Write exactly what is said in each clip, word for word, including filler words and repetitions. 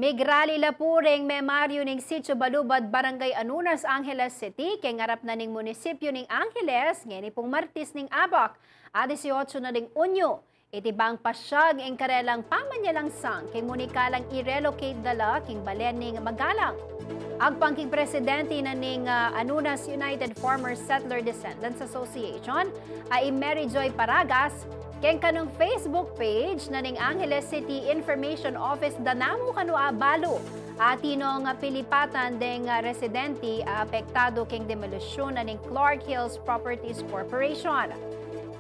Migrali la pu ring memaryu ning Sitio Balubad, Barangay Anunas, Angeles City, keng arap na ning munisipyu ning Angeles, ngeni pung Martis ning abak, a dieciocho na ning Unyo. Iti bang pasyag ing karelang pamanyalansang keng munikalang i-relocate da la king balen ning magalang. Agpang king presidente na ning, ah, Anunas United Former Settler Descendants Association, a i Mary Joy Paragas, keng kanung Facebook page na ning Angeles City Information Office, dana mu kanu abalu, a tinong, ah, pilipatan deng, ah, residente, ah, apektadu keng demolisyon na ning Clark Hills Properties Corporation.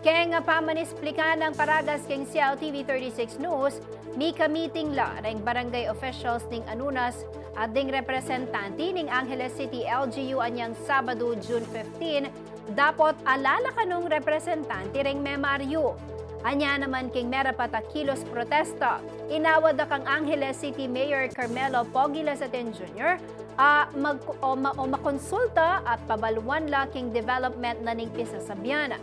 Keng, ah, pamanisplika nang Paragas keng C L T V thirty-six News, mika-meeting la ring barangay officials ning Anunas at ding representante ning Angeles City L G U anyang Sabado, June fifteen, dapot ala la kanung representante ring memaryu. Anya naman king merapat a kilos protesta, inawad da kang Angeles City Mayor Carmelo Pogi Lazatin Junior a mag-, o ma-, o makonsulta at pabaluan la king development na ning pisasabian.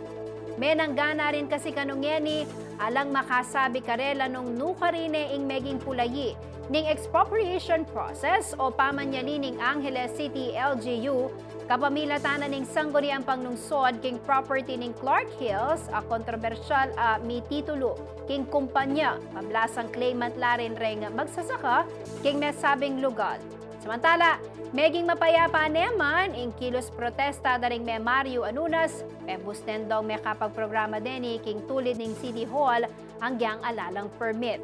Menanggana rin kasi kanu ngeni, alang makasabi karela nung nukarin ne ing meging pulayi ning expropriation process o pamanyali ning Angeles City L G U, kapamilatan na ning Sangguniang Pangnungsod king property ning Clark Hills, a kontrobersyal a mititulu king kumpanya, pablasang claimant la rin reng magsasaka king mesabing lugal. Samantala, meging mapayapa ne man ing kilos protesta da ring memaryu Anunas, pebus ne dong mekapagprograma deni king tulid ning City Hall, anggang ala lang permit.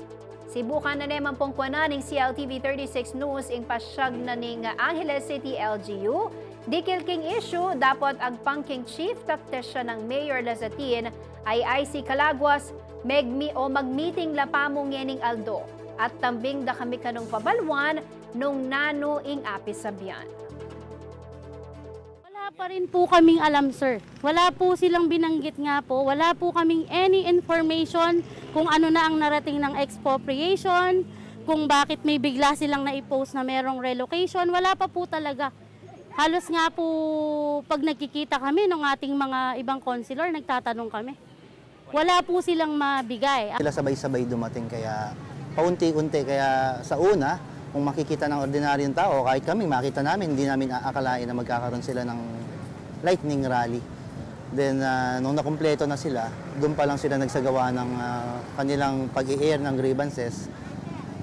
Sibukan na ne man pung kuanan ning C L T V thirty-six News ing pasyag na ning Angeles City L G U, dikil king issue, dapot agpang king chief tactician nang Mayor Lazatin, a i C Calaguas, megmi-, o mag-meeting la pamu ngening aldo, at tambing da kami kanung pabaluan nung nanu ing apisabian. Wala pa rin po kaming alam, sir. Wala po silang binanggit nga po. Wala po kaming any information kung ano na ang narating ng expropriation, kung bakit may bigla silang na-post na merong relocation. Wala pa po talaga. Halos nga po, pag nagkikita kami ng ating mga ibang councilor, nagtatanong kami. Wala po silang mabigay. Sila sabay-sabay dumating, kaya paunti-unti. Kaya sa una, kung makikita ng ordinaryong tao, kahit kami, makita namin, hindi namin aakalain na magkakaroon sila ng lightning rally. Then, ah, nung nakumpleto na sila, doon pa lang sila nagsagawa ng, ah, kanilang pag-i-air ng grievances.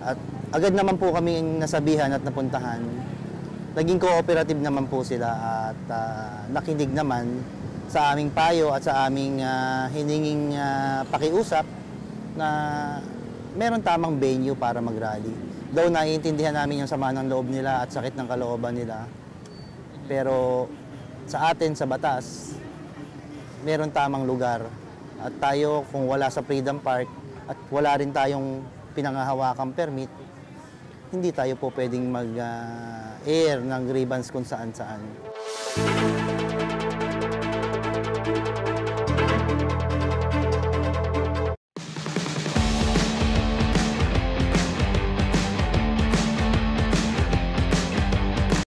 At agad naman po kaming nasabihan at napuntahan. Naging cooperative naman po sila at, ah, nakinig naman sa aming payo at sa aming, ah, hininging, ah, pakiusap na meron tamang venue para mag-rally. Though naiintindihan namin yung sama ng loob nila at sakit ng kalooban nila, pero sa atin, sa batas, meron tamang lugar. At tayo, kung wala sa Freedom Park at wala rin tayong pinangahawakang permit, hindi tayo po pwedeng mag, ah, air ng grievance kung saan-saan.